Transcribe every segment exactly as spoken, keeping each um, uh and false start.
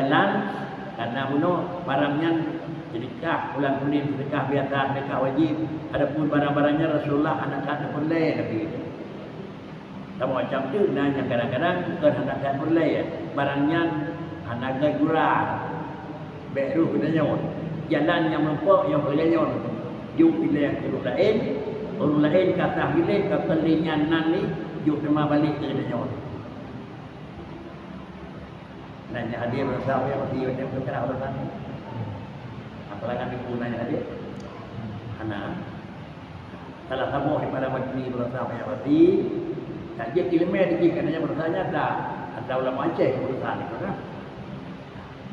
Jalan, karena bunoe barang nyan seudeukah, bulan puléh seudeukah biasa, seudeukah wajéb. Adapun barang-barang nyan Rasulullah hana that peureulèe Nabi. Sama macam tu, na nyang kadang-kadang bukan hana that peureulèe, barang nyan hana geurat gura. Bèk rôh geutanyoe. Jalan nyang meurumpok nyang peureulèe nyoe. Jok ilèe ureueng laén, ureueng laén ka sah ilèe, ka peureulèe nyan nan ni, jok teuma balek keu geutanyoe. Nah, nyang hadir beurasa payah pasti, macam tu kan beurasa ni. Apalagi di puna nyang hadir. Hana. Salah saboh daripada menteri beurasa payah pasti. Tak jeuet ileumèe di jih, katanya beurasa nyata. Ada ulama Aceh beurasa ni kan.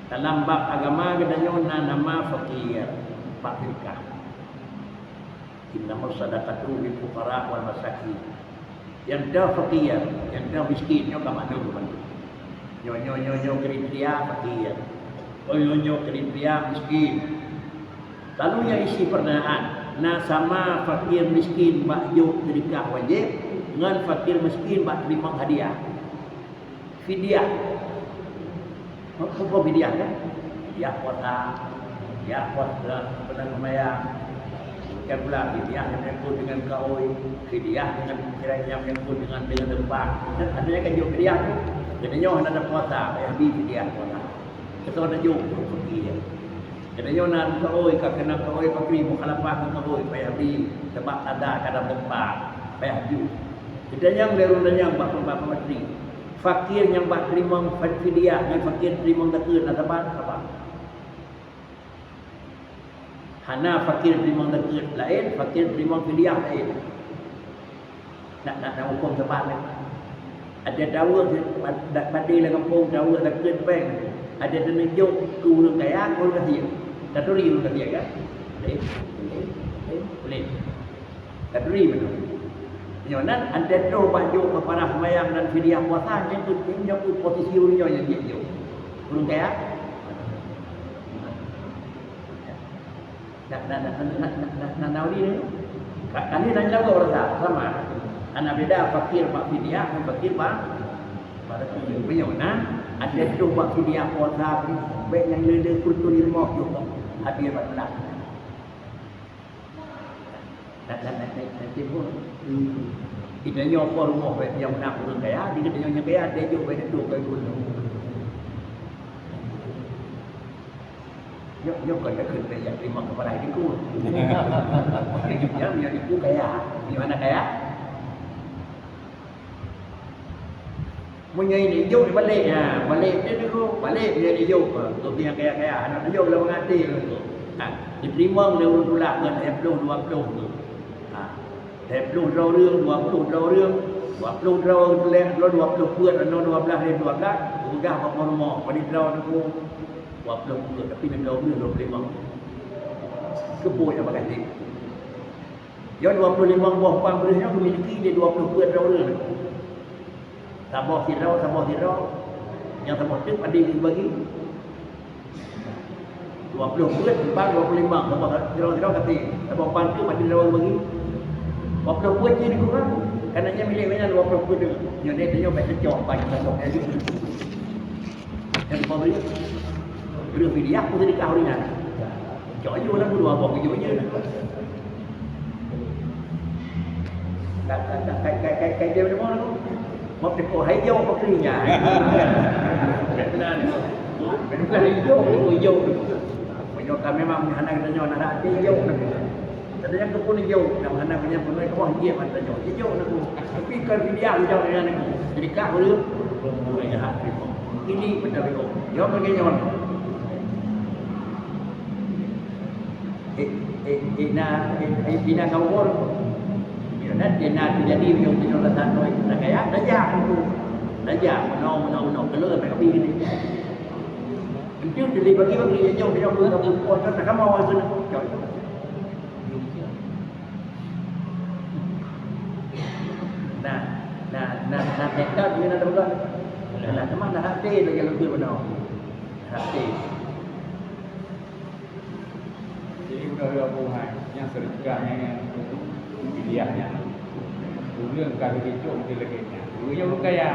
Dalam bab agama geutanyoe na nama fakir, fakir kah. Innamas shadaqatu lil fuqara wal masakin. Nyang teuh fakir, nyang teuh miskin, nyoe ka mandum bantu. Nyoe, nyoe, nyoe, nyoe kriteria fakir. Oh, nyoe, nyoe kriteria miskin. Lalu nyang isi pertanyaan, na sama fakir miskin bak jok seudeukah wajéb ngon fakir miskin bak teurimong hadiah. Fidyah. Apa fidyah kan? Fidyah puasa, fidyah puasa, bulan seumayang. Bukan pula fidyah nyang menyangkut dengan kaôi, fidyah dengan cerai nyang menyangkut dengan, dengan teumpat. Dan adanya kan jok fidyah tu, geutanyoe hana ada puasa, payah bri fidyah puasa. Kita ada jok, fakir. Geutanyoe na kaôi, ka keunan kaôi fakir, mukhalafah ngon kaôi, payah bri, sabab ada kadang teumpat, payah bri. Geutanyoe lé ureueng nyang bak peumbak pematri. Fakir nyang bak teurimong fidyah ngon fakir teurimong zakeuet na saban, saban. Hana fakir teurimong zakeuet laén, fakir teurimong fidyah laén. Nak, nak, nak hukôm saban laén. Ada tawa, da-, padé lam gampông, tawa zakeuet péng. Ada taneuk jok keu ureueng kaya, keu ureueng gasien. Taturi ureueng gasien kan? Boleh, boleh, boleh, boleh. Taturi beutôi. Nyoe nan, antai troh bak jok keupada seumayang dan fidyah puasa, nyan keuh, nyan keuh posisi ureueng nyoe nyang jeuet jok. Ureueng kaya? Nah, nah, nah, nah, ureueng nyoe. Ka-, kali nan jago rasa, sama. Hana beda fakir bak fidyah ngon fakir bak, bak zakeuet. Meunyoe nan, antai troh bak fidyah puasa, bèk nyang le-le peureutôh limoh jok. Habéh bak teulah. Nak, nak, nak, nak, nak timbul. Hmm. Kita nyoe po rumoh bèk nyang meunan ureueng kaya, di kita nyoe nyang kaya, dia jok bèk tutup bèk guna. Nyoe, nyoe kon takheun bèk jak terima keupada itu. Dia jok nyang, nyang itu kaya. Di mana kaya? Meunyoe ini jok balek, ha, balek dia dulu, balek dia dijok, ha, tu nyang kaya-kaya, hana dijok lam até tu. Ha, diterima lé ureueng tulah ngon lhèe ploh dua ploh tu. Ha, lhèe ploh droe ureueng, dua ploh droe ureueng, dua ploh droe tuléh, dua ploh peuet, nyoe dua blaih lé dua blaih, peugah bak rumoh, bak droe tu dua ploh peuet, tapi lhèe ploh ureueng dua ploh limong. Keupeue nyang bagaih jih? Nyoe dua ploh limong boh pang breueh nyoe geumiliki lé dua ploh peuet droe ureueng. Saboh sidroe, saboh sidroe. Nyang saboh teuk padé geubagi. Dua ploh peuet, empat, dua ploh limong, saboh sidroe-sidroe kati. Saboh pang teuk padé sidroe geubagi. Dua ploh peuet jih dikurang. Karena nyan milék nyan dua ploh peuet teuk. Nyoe deh, nyoe bèk teucok, bagi saboh nyan jih. Nyang dua ploh peuet. Ureueng fidyah pun sedekah ureueng nyan. Cok jih ureueng dua boh, jok jih. Ka, ka, ka, ka, ka, ka, ka, dia mana tu? Mau tepuk hai jauh apa kering nya? Benar. Benar hijau, hijau. Punya kami memang hana kita nyawa nak hati hijau. Tadi nyang keupeue jok, nyang hana keunyan peunoh keuboh jih mantong jok. Jijok na ku. Tapi kon fidyah jok nyan ku. Jadi kah ureueng? Ureueng jahat. Ini beutôi jok. Jok lagèe nyoe. Eh, eh, eh, na, eh, eh, ina ka umur. Ya, na, na teujadi ujong-ujong rasa noi. Nah, kaya, dah jak tu. Dah jak, meunoe, meunoe, meunoe. Kalau sampai kami gini. Entu dibagi-bagi, ya, jauh, jauh, jauh, jauh, jauh, jauh, jauh, jauh, jauh. Nah, nah, nah, nah, tekad ni nak buat. Nah, teman dah hati lagi lebih benar. Hati. Jadi, udah dua puluh hari, yang sedekahnya, yang pilihannya. Ureueng ka geucok di lagèe nyan. Ureueng nyang kaya.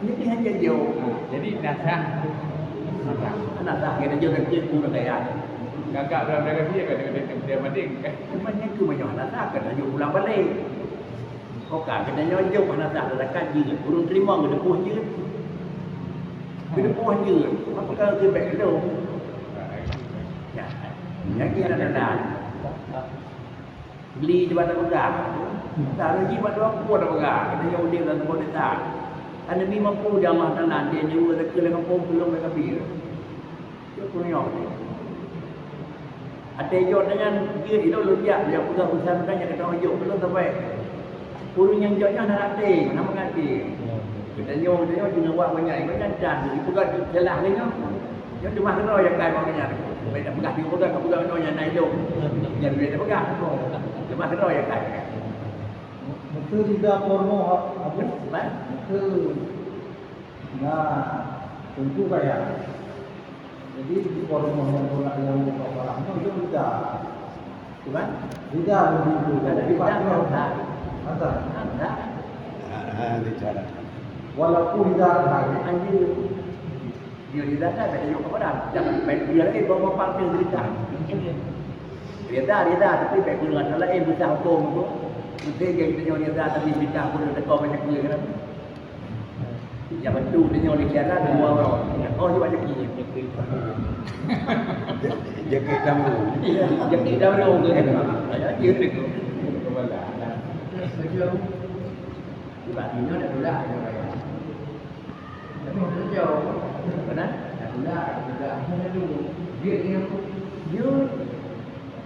Jadi hanya jauh. Ha, jadi nasah. Nasah. Nah, dah kita jauh dari ureueng kaya. Kakak dalam dara dia kan dia dia dia banding. Cuma nyan tu banyak hana sah, kena jauh pulang balik. Oka kita nyoe jauh hana sah, dekat je. Ureueng terima, kita puas je. Kita puas je. Apa kalau dia baik dulu? Ya. Yang kira dah. Beli di bak tapeugah. Dah rezeki bak dua puluh tapeugah. Kita yang udip dalam sebuah desa. Kan demi mampu di Allah Taala, dia nyewa rezeki dengan pom belum mereka bil. Dia punya ni. Ada jawab dengan dia, dia lu dia, dia pegang usaha makanya kita jawab belum sampai. Ureueng nyang jawab nyan hana até, hana mengaté. Kita nyoe, kita nyoe jeung awak banyak, banyak can, dipeugah salah lé nyoe. Nyoe teumah keudroe nyang kai bak nyan. Baik dak peugah, tiga peugah, ka peugah nyoe nyang na ilong. Nyan dia dak peugah. Teumah keudroe nyang kai. Betul tidak porno, Abu? Apa? Betul. Nah, tentu kaya. Jadi, di porno yang pernah yang muka parah itu tidak. Cuman? Tidak begitu. Ada tidak, ada. Ada. Ada. Ada bicara. Walaupun tidak ada. Anjir. Dia tidak ada, ada juga kepada. Jangan main dia lagi, bawa partai berita. Dia dah, dia dah, tapi baik pun ada lain, besar hukum tu. Mungkin dia kita nyonya dah, tapi berita pun ada kau banyak dia kan. Ya betul, dia nyonya dia dah, dua orang. Oh, dia banyak dia. Jadi tamu. Jadi tamu tu kan. Ya, dia tu. Kepala. Sebab dia dah pula. Tapi betul. Benar? Dah pula, dah pula. Dia ni aku. Dia.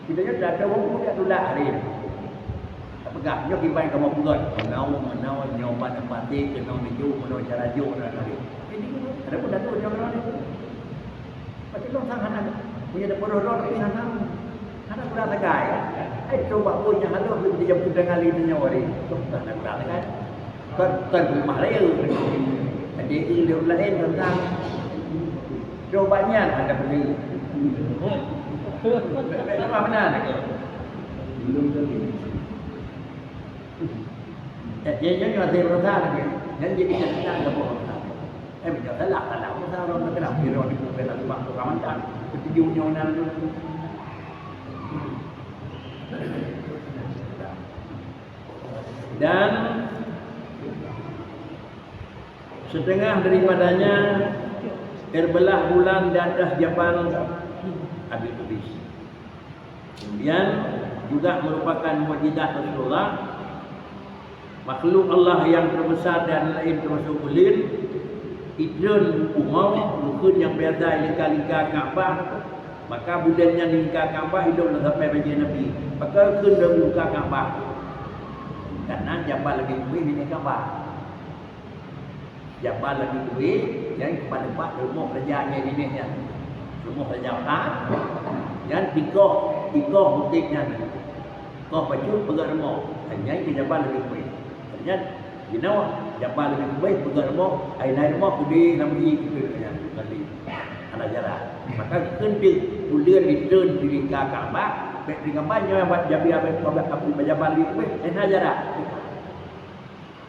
Kita nyoe dah ada orang pun dah tolak hari. Tak peugah, nyoe kiban kamoe peugah. Meunawai, meunawai, nyoe ban pati, keunoe neujok, keunoe cara jok, dan hari. Jadi, ada pun dah tu nyoe keunoe ni. Pati lôn sang hana, punya dapat roh-roh tapi hana, hana kurang tegai. Hai, coba pun nyang halus, dia jam tu tengah hari tu nyoe hari. Tu hana kurang tegai. Kan, kan rumah raya. Ada ilmu lain tentang coba nyan ada beli. Apa benar? Belum tentu. Eh, dia, dia nyoe ada urusan lagi. Dan jadi cerita ada urusan. Eh, bila salah, salah urusan orang bergerak di ruang itu, bela sebab tu kaman dan setuju nyoe nan tu. Dan setengah daripadanya terbelah bulan di atas Jabal Abi Qubais. Kemudian juga merupakan mukjizat Rasulullah, makhluk Allah yang terbesar dan lain termasuk ulil, idrun umau, bukon yang biasa lingka-lingka Ka'bah, maka bulan nyan lingka Ka'bah hidup dah sampai bagi Nabi. Maka kheun dah lingka Ka'bah. Karena Jabal Abi Qubais milik Ka'bah. Jabal Abi Qubais, nyan keupada bak rumoh raja nyan, nyan. Rumoh raja Akhab, nyan tikoh, tikoh bukét nyan. Koh bacut peugah rumoh, nyan keu Jabal Abi Qubais. Nyan, jinoe Jabal Abi Qubais peugah rumoh, ai na rumoh keudeh lam bui keudeh nyan, tadi. Hana jarak. Maka kheun deuh buleuen ditreun di lingka Ka'bah, bèk di gambar nyoe bak Jabal Abi Qubais, hana jarak.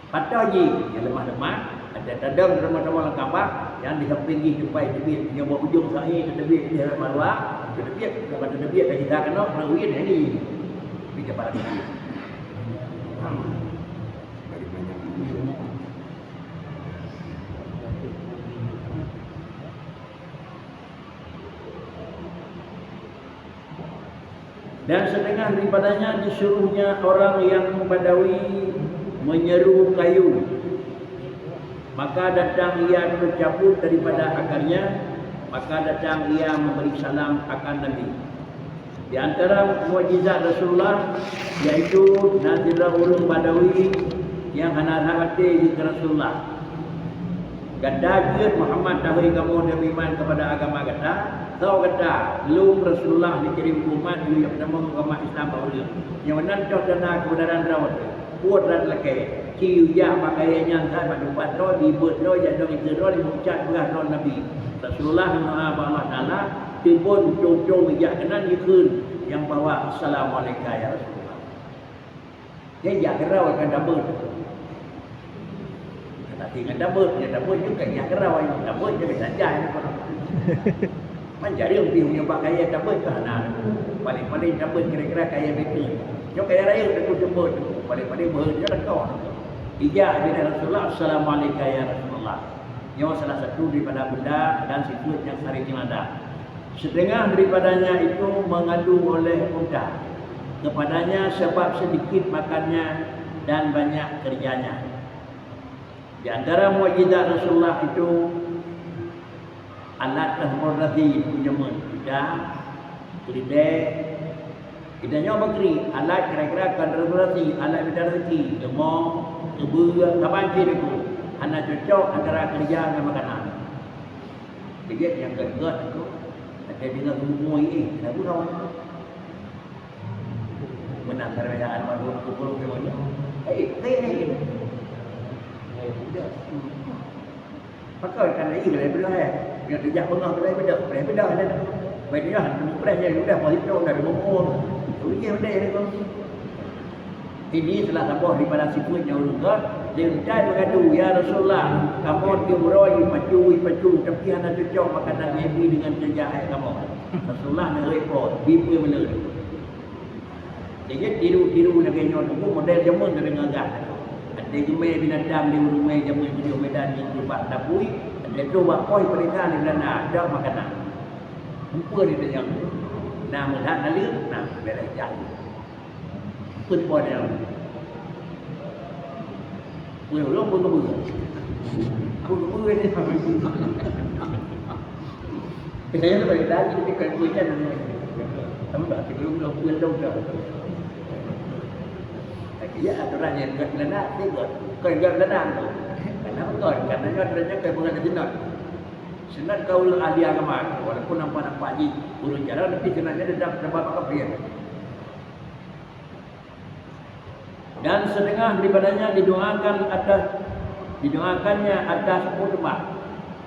Patah jih, nyang leumah-leumah, ada tadong teuma-teuma lam Ka'bah, nyang di sampéng jih tupai teubiet, nyoe bak ujong sa'i teuteubiet di dalam Marwah, teuteubiet, lepas teuteubiet, dah kita keunoe, keunoe uyen, ini. Di kepala kaki. Dan setengah daripadanya disuruhnya orang yang Badawi menyeru kayu. Maka datang ia tercabut daripada akarnya, maka datang ia memberi salam akan Nabi. Di antara mukjizat Rasulullah, yaitu na sidroe ureueng Badawi nyang hana rhah até jih keu Rasulullah. Gata jeuet Muhammad tahôi kamoe dan beriman kepada agama gata, soe gata, lôn Rasulullah dikirim keu umat, yue jak peutamong agama Islam bak ulôn. Nyang meunan toh tanda keubeunaran droe teuh. Buet that lakèe. Ci yue jak bak kayèe nyan that bak teumpat droe, dibeuet droe, jak dong dikeue droe, dimeucat peugah droe Nabi. Rasulullah meudoa bak Allah Taala, teubon utông-utông ijak keunan jikheun nyang bahwa, "Assalamu alaika ya Rasulullah." Dia jak keurau ikan dabeuet. Tapi ngon dabeuet, ngon dabeuet juga jak keurau, ikan dabeuet dia bisa jai. Man jareueng pih meunyoe bak kayèe tabeuet ka hana. Paléng-paléng tabeuet kira-kira kayèe meter. Nyoe kayèe rayeuk teungku jeuet. Paléng-paléng beuhe nyoe lakoe. Ijak bak Rasulullah, "Assalamualaikum ya Rasulullah." Nyoe salah satu daripada benda dan sifat nyang saréng teunadan. Setengah daripadanya itu mengadu oleh unta. Kepadanya sebab sedikit makannya dan banyak kerjanya. Di antara mukjizat Rasulullah itu alat transportasi jameun, kuda, keudè, kita nyoe bakri, alat kira-kira transportasi, alat mita rezeki, leumô, keubeue, saban cit teungku, hana cocok antara keureuja ngon makanan. Keujeuet nyang gèt-gèt teungku, ada deungon geumui, eh, lagu lawan. Meunan keureujaan baru aku puluh lima jam. Eh, eh, eh. Pakon kan lagi kena belah, eh. Dia terjak bengah kena bedah, kena bedah dah. Baik dia, preh je udah, pasti dah, dah berumur. Uji udah dia tu. Ini salah saboh daripada sifat nyang ureueng gèt. Dia udah mengadu, "Ya Rasulullah, kamoe di uroe pacu, pacu, tapi hana cocok makanan Nabi dengan kerja hai kamoe." Rasulullah nak repot, bibir meuleuh. Jadi tiru-tiru lagèe nyoe teungku model jameun teudeungoe gah. Ada geumè binatang di ureueng mè jameun tujoh Medan di bak tapui, ada tu bak poh peuriksa di Belanda, ada makanan. Empeue di tanyong. Nah, meuhat naleueng, nah, beres jam. Peuet poh dia. Peuet poh pun keubeuh. Pun keubeuh ni. Saya tu balik lagi, tapi kan pun kan. Kamu tak sebelum lo pun lo dah. Tapi ya, aturan yang buat Belanda, dia buat. Bukan buat Belanda tu. Karena bukan, karena nyoe aturan nyoe bukan di Sinon. Sinon kaul ahli agama, walaupun nampak-nampak jih ureueng jalan, tapi Sinon nyoe tetap, tetap kafir. Dan setengah daripadanya didoakan atas, didoakannya atas Utbah,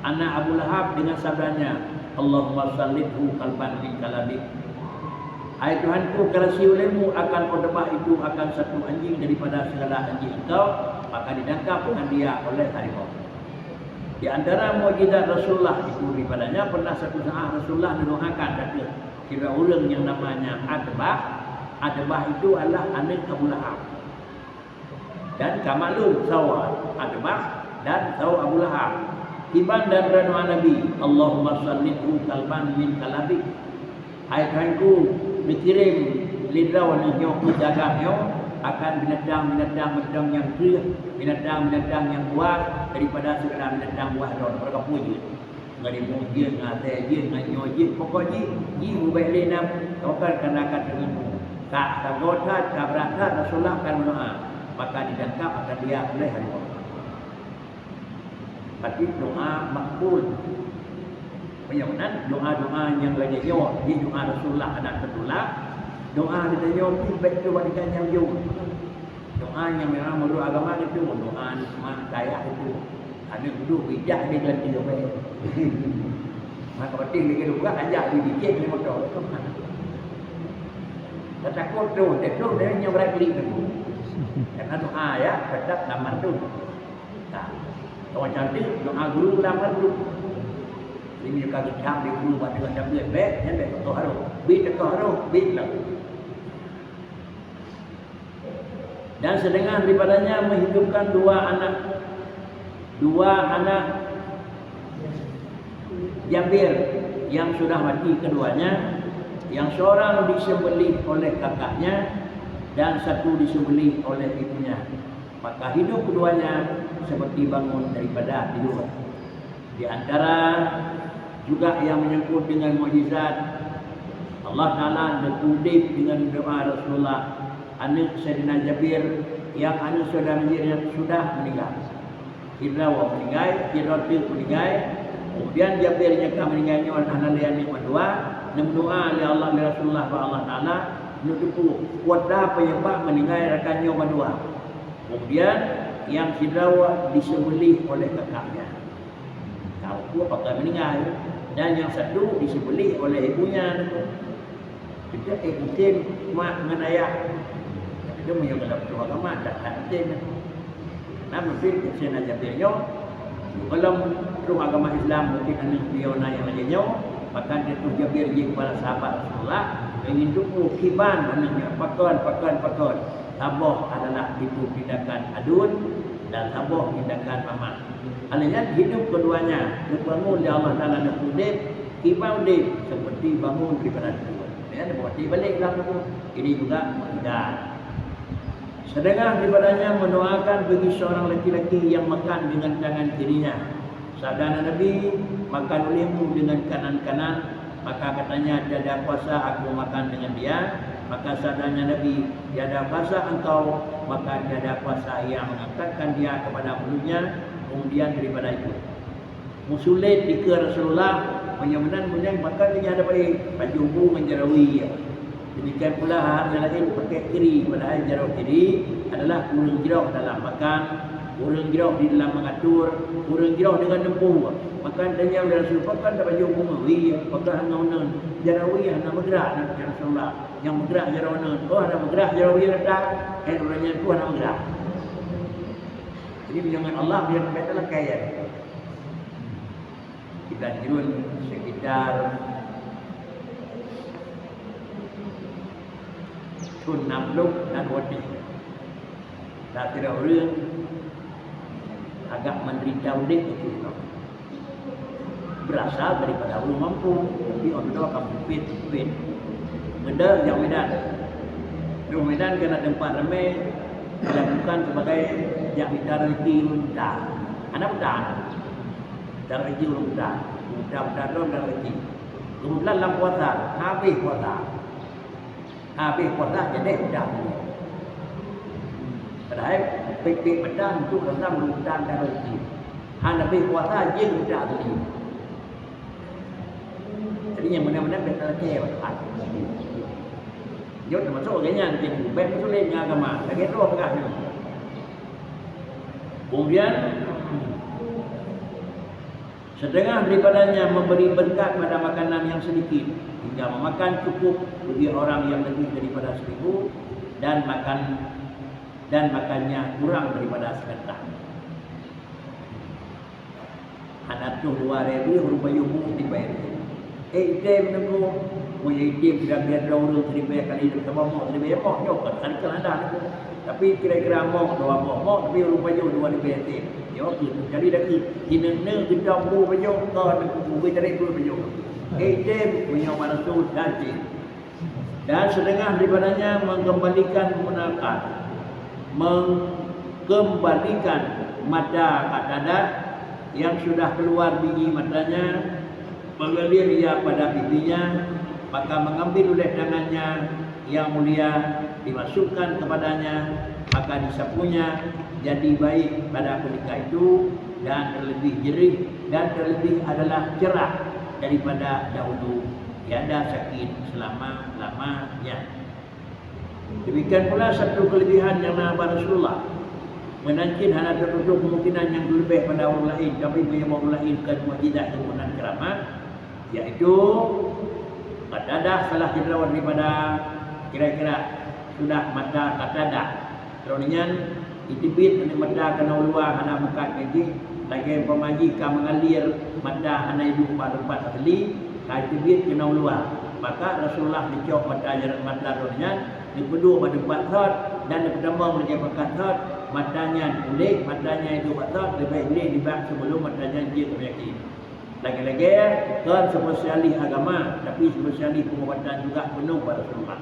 anak Abu Lahab, dengan sabdanya, "Allahumma sallithu kalban min kalabik." "Hai Tuhanku, karasi ulemu akan Utbah itu akan satu anjing daripada segala anjing engkau, maka ditangkap dengan dia oleh harimau." Di antara mukjizat Rasulullah itu daripadanya, pernah satu saat Rasulullah mendoakan, kata, kira ureueng nyang namanya Utbah. Utbah itu adalah aneuk Abu Lahab. Dan ka maklum sawa Utbah dan sawa Abu Lahab. Kiban dan doa Nabi, "Allahumma sallithu kalban min kalabik." "Hai Tuhanku, neukirém lé Droe nyoe keu jaga nyoe akan binatang-binatang mantong nyang kreueh, binatang-binatang nyang buas daripada segala binatang buas Droe." Mereka puji. Ngon imeum jeuet, ngon asèe jeuet, ngon nyoe jeuet, pokok jih, jih mubèk lé nam, tokan kana ka teungeut. Ka sagoe that, ka brat that, Rasulullah kan meudoa, maka ditangkap akan dia oleh harimau. Tapi doa makbul. Meunyoe meunan, doa-doa nyang lagèe nyoe, jih doa Rasulullah hana teutulak, doa geutanyoe pih bèk teuh bak tingkat nyang jeuet. Doa nyang memang meunurot agama geutanyoe, doa aneuk mak kaya geutanyoe. Aneuk dudoe bijak di geulantèe bèk. Maka penting lagèe buka aja di bicek di motor. Tatakot tu, tetuh dia nyoe berat klik tu. Karena doa ya, tetap nama tu. Nah, orang cantik doa guru lam guru. Ini ka geucam di guru bak dengan tablet bèk, nyan bèk teuka harôh. Bit teuka harôh, bit lah. Dan setengah daripadanya menghidupkan dua anak, dua anak Jabir yang sudah mati keduanya, yang seorang disembelih oleh kakaknya dan satu disembelih oleh ibunya. Maka hidup keduanya seperti bangun daripada tidur. Di antara juga yang menyangkut dengan mukjizat, Allah Taala neupeuudép dengan doa Rasulullah, aneuk Saidina Jabir, nyang aneuk Saidina Jabir nyang sudah meuninggai. Sidroe meuninggai, sidroe teuk meuninggai. Kemudian Jabir nyang ka meuninggai nyoe hana lé aneuk mandua, neumeudoa lé Allah, lé Rasulullah bak Allah Taala, neuteupeue kuasa penyebab meuninggai rakan nyoe mandua. Kemudian nyang sidroe disembelih oleh kakaknya. Tahu tu apakah meninggal. Dan yang satu disembelih oleh ibunya tu. Kita eh mungkin mak dengan ayah. Kita punya dalam tu agama tak tak mungkin. Nah mungkin kesian aja dia nyo. Dalam tu agama Islam mungkin anak dia na yang lagi nyo. Maka teutoh Jabir jih keupada sahabat Rasulullah, ingin teupeue kiban aneuk nyan, pakon, pakon, pakon. Saboh adalah itu tindakan aduen dan saboh tindakan mamah. Hal nyan hidup keduanya geubangun lé Allah Taala dan udép, kiban udép seperti bangun daripada tidur. Ya, dia berarti balik dalam itu. Ini juga mukjizat. Sedangkan daripadanya mendoakan bagi seorang laki-laki yang makan dengan tangan kirinya. Sabda Nabi, "Makan olehmu dengan kanan-kanan." Maka katanya, "Tiada kuasa aku makan dengan dia." Maka sabdanya Nabi, "Tiada kuasa engkau, maka tiada kuasa yang mengangkatkan dia kepada mulutnya." Kemudian daripada itu, meusulet dikeue Rasulullah, meunyoe meunan meunyoe maka teungoh ada bae pajoh bu ngon jaroe. Demikian pula hal nyang laén pakai kiri, padahai jaroe kiri adalah ureueng jroh dalam makan, ureueng jroh di dalam mengatur, ureueng jroh dengan nempuh. Maka tanyong lé Rasul, "Pakon tapajoh bu ngon wie, pakon hana uneun? Jaroe hana meugerak," ya Rasulullah. Nyang meugerak jaroe uneun. "Oh, hana meugerak jaroe wie gata?" Eh, ureueng nyan tu hana meugerak. Jadi, meunyoe ngon Allah, biar beda lah kaya. Kita jurun sekitar tahun enam puluh dan dua puluh. Dah kira ureueng agak menderita udép itu. Berasal daripada ureueng mampu, tapi orang tua akan pipit-pipit. Benda jak Medan. Ureueng Medan kena tempat ramai, dilakukan sebagai jak mita rezeki ureueng buta. Aneuk buta. Rezeki ureueng buta. Buta-buta droe dan rezeki. Kebetulan lam puasa, habis puasa. Habis puasa jadi buta. Padahai pek-pek petang untuk rasa ureueng buta dan rezeki. Han habis puasa, jeuet buta tadi. Jadi nyang beuna-beuna bèk talakèe. Nyoe teumasok ureueng nyan, bèk meusulet ngon agama. Lagèe droe peugah nyoe. Kemudian, setengah daripadanya memberi berkat pada makanan yang sedikit, hingga memakan cukup bagi orang yang lebih daripada seribu, dan makan, dan makannya kurang daripada sekentang. Hana troh dua ribèe, ureueng pajoh bu dibayar. Eh, item nangku, meunyoe item sudah biasa ureueng siribèe kali, sama mok siribèe, mok nyoe kan, kan, kan ada nangku. Tapi kira-kira mok dua mok, mok tapi ureueng pajoh dua ribèe item. Nyoe keuh, jadi dah keuh, ineuk-neuk geutong bu pajoh, kon nangku, bui tarék bu pajoh. Eh, item, meunyoe manusia dan jin. Dan setengah daripadanya mengembalikan, menggunakan, mengembalikan mata Qatadah yang sudah keluar biji matanya, mengalir ia pada pipinya, maka mengambil oleh tangannya yang mulia, dimasukkan kepadanya, maka disapunya, jadi baik pada ketika itu, dan terlebih jerih, dan terlebih adalah cerah daripada dahulu. Tiada sakit selama-lamanya. Demikian pula satu kelebihan yang na bak Rasulullah. Meunan cit hana teututup kemungkinan nyang leubeh pada ureueng laén, tapi meunyoe ureueng laén kon mukjizat, keumunan, keuramat, yaitu Qatadah salah sidroe daripada kira-kira sudah mata Qatadah. Droeneuh nyan jiteubiet aneuk mata keunoe luwa hana meukat ngon jih, lagèe umpama jih ka meungalir mata hana iduek bak teumpat asli, ka jiteubiet keunoe luwa. Maka Rasulullah geucok mata jaroe mata droeneuh nyan, geupeuduek bak teumpat sot dan geupeutamong lagèe pakat sot, mata nyan puléh, mata nyan iduek bak sot leubeh gleh nibak sibeulom mata nyan jeuet keu peunyakét. Lagèe-lagèe kon spesialis agama, tapi spesialis pengobatan juga peunoh bak Rasulullah.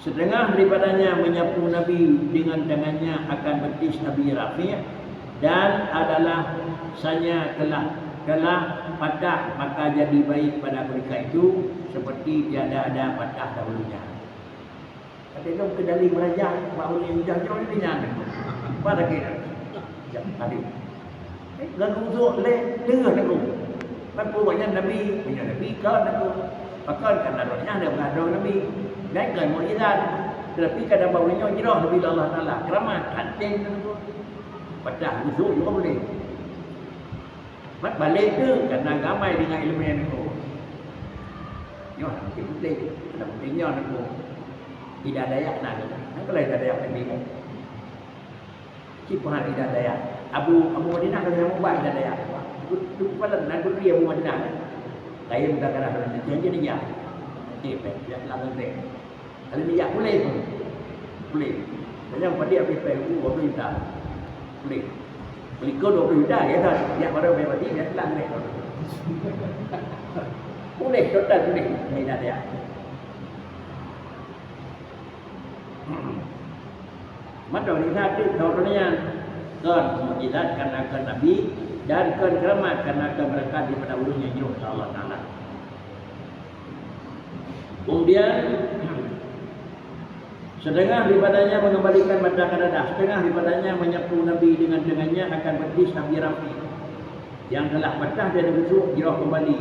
Setengah daripadanya menyapu Nabi dengan tangannya akan betis Abi Rafi', dan adalah sanya telah, telah patah, maka jadi baik pada ketika itu seperti tiada ada patah dahulunya. Kata lôn keu dalil meurajah bak ureueng nyang hujah nyoe nyan. Apa lagèe nyan? Jak tadi. Eh, geurusak lé teungoh lagu. Kan peue nyan Nabi, meunyoe Nabi kon lagu. Pakon, karena roh nyan adalah roh Nabi. Dan kon mukjizat. Tetapi kadang bak ureueng nyoe jroh Nabi Allah Taala. Keuramat, kanténg lagu. Patah gusok juga boleh. Mat balek tu, karena gamai dengan ilmu yang lagu. Nyoe, putih. Ada putih nyoe lagu. Tidak dayak nak. Nak kalau tidak dayak Nabi. Cit peuhah Hidayah. Abu, Abu Madinah ka lheueh mubah Hidayah. Duek, duek kepala nan guri Abu Madinah. Kayém ka karah lôn, janji nijak. Oke, péng, jak lam lôn péng. Kalau nijak puléh pun. Puléh. Banyak padi habéh péng, uh, habéh juta. Puléh. Melikot dua puluh juta, ya kan? Jak baru bayar padi, jak lam péng. Puléh, total puléh. Ini dah dia. Maka oleh karena itu, keuroe nyan kon mukjizat karena kon nabi, dan kon keuramat karena kon beureukat daripada ureuëng nyang jroh keu Allah Taala. Kemudian, setengah daripadanya mengembalikan mata ke dadah, setengah daripadanya menyapu Nabi dengan tangannya akan betis Abi Rafi yang telah patah dan busuk jroh kembali.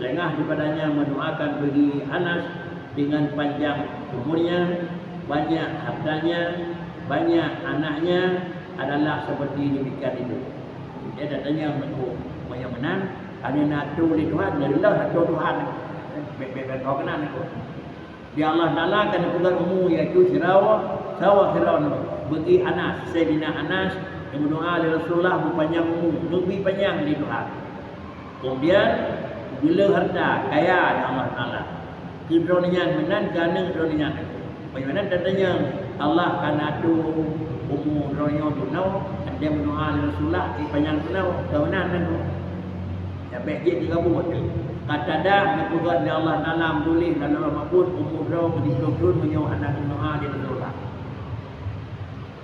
Setengah daripadanya mendoakan bagi Anas dengan panjang umurnya, banyak hartanya, banyak anaknya adalah seperti demikian itu. Dia datanya menyebut banyak menang, hanya na tu oleh Tuhan, dari Allah atau Tuhan. Bek-bek kau kenal aku. Di Allah Taala akan dipeugah umu, yaitu sirawa, sawa sirawa bagi Anas, Sayyidina Anas, yang berdoa oleh Rasulullah berpanjang umu, lebih panjang di Tuhan. Kemudian, gula harta, kaya di Allah Taala. Keu droeneuh nyan meunan, keu aneuk droeneuh nyan. Bagaimana tatanyong, Allah ka na tu umu droeneuh nyoe bunoe, dan berdoa oleh Rasulullah, eh, panjang bunoe, keu meunan nyan tu. Ya, bék jeuet digabung tu. Ka tadah geupeugah lé Allah Taala meutuléh lam Lauh Mahfuz, umu droe keu siplôh thon meunyoe hana geudoa lé Rasulullah.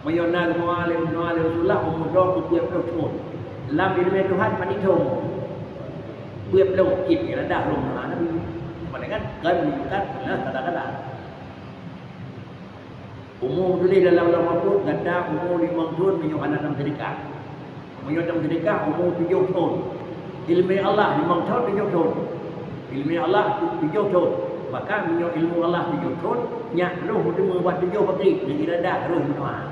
Meunyoe na geudoa lé, geudoa lé Rasulullah, umu droe keu peuet ploh thon. Lam ileumèe Tuhan pat jithom. Peuet ploh cit iradah lôn doa Nabi. Padahai kan, kan menunjukkan beuna kadang-kadang. Umu tuléh dalam Lauh Mahfuz, gata umu limong thon meunyoe hana tameuseudeukah. Meunyoe tameuseudeukah, umu tujoh thon. Ileumèe Allah limong thon, tujoh thon. Ileumèe Allah tu-, tujoh thon. Maka meunyoe ilmu Allah tujoh thon, nyak roh meuteumé bak tujoh pagi, ngon iradah roh meudoa.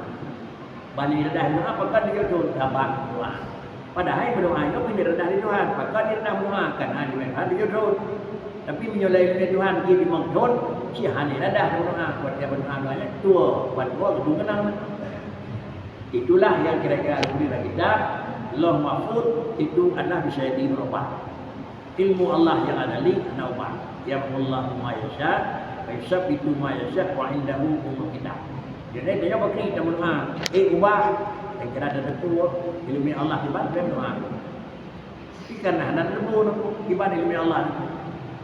Ban iradah meudoa, pakon tujoh thon? Saban meudoa. Padahai meudoa nyoe pih iradah di Tuhan. Pakon iradah meudoa? Kan hana ileumèe Tuhan tujoh thon. Tapi meunyoe lé ileumèe Tuhan jih limong thon, cit hana iradah meudoa. Kuat dia meudoa doanya tua, ban tua geudong keunong. Itulah yang kira-kira ditulis dalam kitab Lauh Mahfuz, itu adalah bisa jadi berubah. Ilmu Allah yang azali hana ubah. Yamhullahu ma yasha, wa yusabbitu ma yasha, wa indahu ummul kitab. Jadi, dia bagi kita meudoa, eh, ubah, dan kira ada betul, ilmu Allah tiba, dia meudoa. Tapi kan hana teubô kiban ileumèe Allah.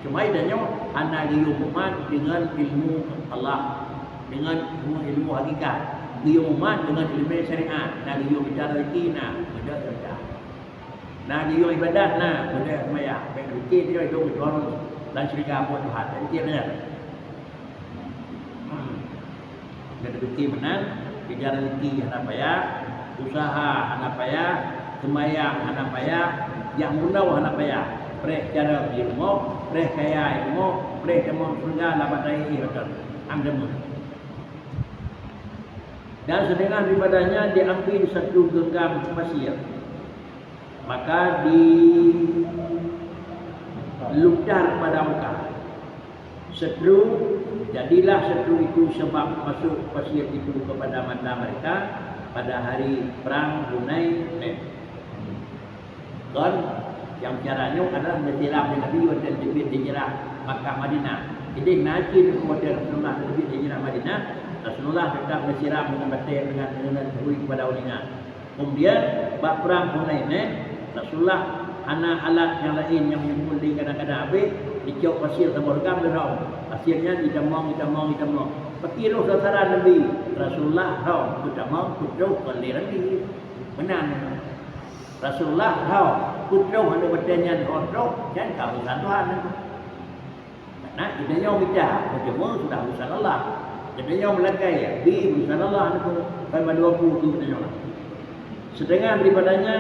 Cuma ida nyoe hana geuyue mumat deungon ilmu Allah, deungon ilmu hakikat. Geuyue mumat deungon ileumèe syariat. Na geuyue mita rezeki, na beudôh syariat. Na geuyue ibadat, na beudôh seumayang. Bèk pikir dia itu beutôi lam syeuruga buet Tuhan. Bèk pikir dia. Hmm. Geutanyoe meunan, keujah rezeki hana payah, usaha hana payah, seumayang hana payah, jak meurunoe hana payah. Preh carông di rumoh, preh kaya di rumoh, preh tamong syeuruga lam batée ié mantong. Am deungon. Dan setengah daripadanya diambil satu genggam pasir. Maka dilutar pada Mekah. Seteru, jadilah seteru itu sebab masuk pasir itu kepada mata mereka pada hari perang Hunain. Kon, nyang cara nyoe adalah neusiram lé Nabi watée teubiet hijrah Makkah Madinah. Jadi, na cit watée Rasulullah teubiet hijrah Madinah, Rasulullah tetap neusiram dengan batée, dengan, dengan teuhôi kepada uningan. Kemudian, bak prang Hunain, eh, Rasulullah hana alat nyang laén nyang meunyoe kadang-kadang habéh, dicok pasir saboh reugam lé lom. Pasir nyan jitamong, jitamong, jitamong. Paki roh sasaran Nabi, Rasulullah lom, peutamong, peutroh kon lé Nabi. Meunan. Rasulullah lom, peutroh aneuk batée nyan lom troh, nyan ka urusan Tuhan nyan. Nah, geutanyoe mita, geutanyoe sudah urusan Allah. Geutanyoe meulakée, di urusan Allah niko, ban mandum peue keu geutanyoe. Setengah daripadanya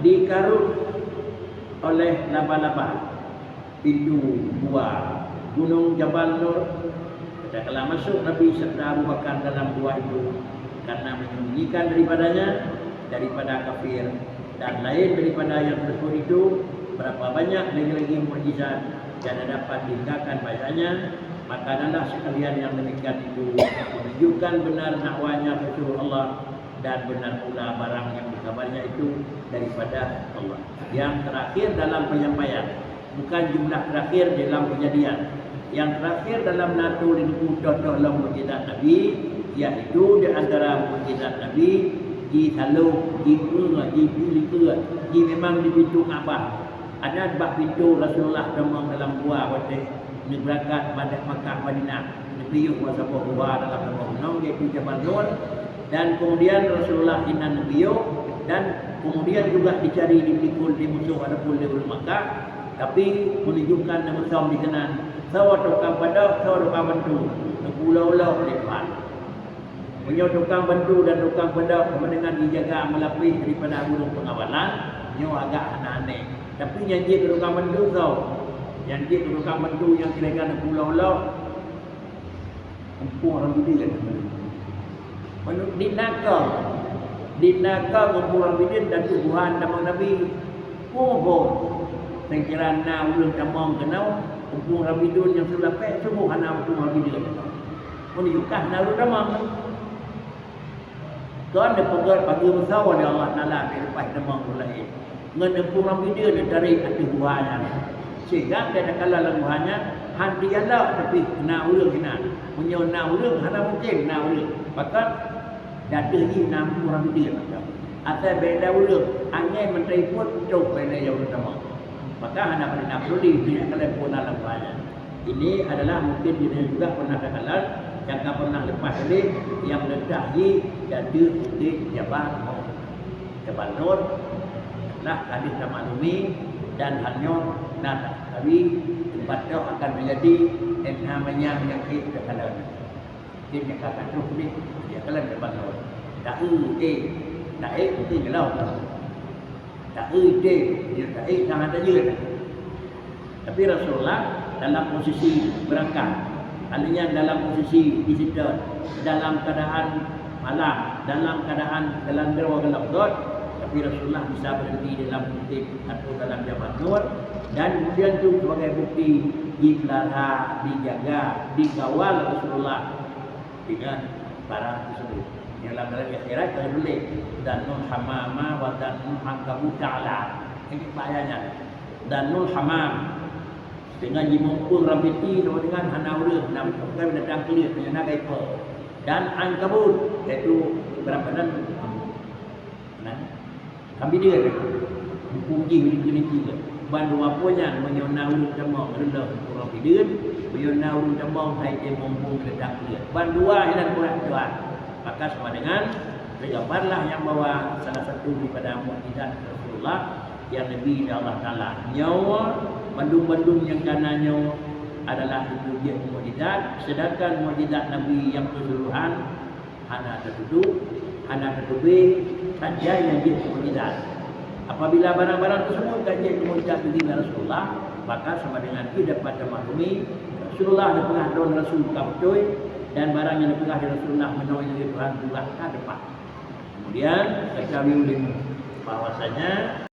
dikarut oleh laba-laba. Pintu gua Gunong Jabal Nur, tatkala masuk Nabi serta Abu Bakar dalam gua itu, karena menyembunyikan daripadanya, daripada kafir, dan lain daripada yang tersebut itu, berapa banyak lagi-lagi mukjizat yang dapat dihindarkan banyaknya, maka adalah sekalian yang demikian itu menunjukkan benar dakwahnya Rasulullah dan benar pula barang yang dikabarnya itu daripada Allah. Yang terakhir dalam penyampaian, Bukan jumlah terakhir dalam Kejadian. Yang terakhir dalam na teuh lé Teungku toh-toh lom mukjizat Nabi, yaitu di antara mukjizat Nabi, jisalôb, jieu, jieu likôt, ji memang di pintoe Ka'bah. Ada bak pintoe Rasulullah tamong dalam gua watèe neubeurangkat bak Makkah Madinah, neupiôh bak saboh gua dalam saboh gunong, yaitu Jabal Nur. Dan kemudian Rasulullah inan neupiôh, dan kemudian juga dicari, dipikul, dimusoh ataupun lé ureueng Makkah. Tapi menunjukkan neumeusom dikeunan, soe tukang padôh, soe tukang bantu, neupeulok-lok lé Tuhan. Meunyoe tukang bantu dan tukang padôh sama dengan jijaga meulapéh daripada burông peungawalan, nyoe agak hana aneh. Tapi nyang jeuet keu tukang bantu soe? Nyang jeuet keu tukang bantu nyang kira-kira neupeulok-lok, Umpung Ramadan. Menurut di nakal, di nakal umpung Ramadan dan tubuhan tamong Nabi. Umpung sengkira na ureueng tamong keunoe, umpung Ramadan nyang seulapéh, sungguh hana umpung Ramadan. Menunjukkan na ureueng tamong. Kon neupeugah pageue meusawa lé Allah Taala beu leupah tamong ureueng laén. Ngon umpung Ramadan neutarek ateueh guha nyan. Sehingga takalon lam guha nyan, han teujalok teupih na ureueng inan. Meunyoe na ureueng, hana mungken na ureueng. Pakon? Di ateueh jih na umpung Ramadan. Asai beda ureueng, angén meuntri pun putôh beda nyang ureueng tamong. Maka hana pernah na peureulee, dia akan lempuna lam bahaya. Ini adalah mungkin diri juga pernah takalon, nyang ka pernah leupah ulèe nyang leutah jih di ateueh bukét Jabal Nur. Jabal Nur, nah, hadis tamaklumi dan hal nyoe na takalon, teumpat nyoe akan menjadi enam yang penyakit takalon. Mungkin nyang ka troh ni, dia akan lempar lawat. Tak eu, eh, tak eh, mungkin gelau. Tak eu, eh, dia tak eh, jangan tak jeuet. Tapi Rasulullah dalam posisi beurangkat. Kalian dalam posisi di situ, dalam keadaan malam, dalam keadaan dalam dewa gelap got, tapi Rasulullah bisa berhenti dalam bukit atau dalam Jabal Nur, dan kemudian tu sebagai bukti dipelihara, dijaga, dikawal Rasulullah dengan barang tersebut. Dalam, dalam akhirat, kita tulis, "Dhanul hamama wa dhanul ankabut ta'ala." Ini bahayanya. Dhanul hamam, dengan jimumpung lam piti, sama dengan hana ureueng, na bukan binatang keuliet, hanya na gaipo. Dan ankabut, iaitu barang padan, nah, Ramadan, mumpung jih di keuneueng. Ban dua peue nyan, meunyoe na ureueng tamong reuloh mumpung Ramadan, meunyoe na ureueng tamong hai teuh mumpung leudang keuliet. Ban dua hinan buah tuan. Maka sama dengan, teugambarlah nyang bahwa salah satu daripada mukjizat Rasulullah yang Nabi dari Allah Taala. Nyoe, bandum-bandum nyang kana nyoe adalah itu jeuet mukjizat, sedangkan mukjizat Nabi yang keseluruhan hana teututoe, hana teutubé, saja nyang jeuet mukjizat. Apabila barang-barang tersebut ka jeuet mukjizat bagi Rasulullah, maka sama dengan jih dapat tamaklumi, Rasulullah dipeugah droe rasul ka beutôi, dan barang nyang dipeugah di Rasulullah meunoe lé Tuhan juga ka teupah. Kemudian, ketahui ulimu bahwasanya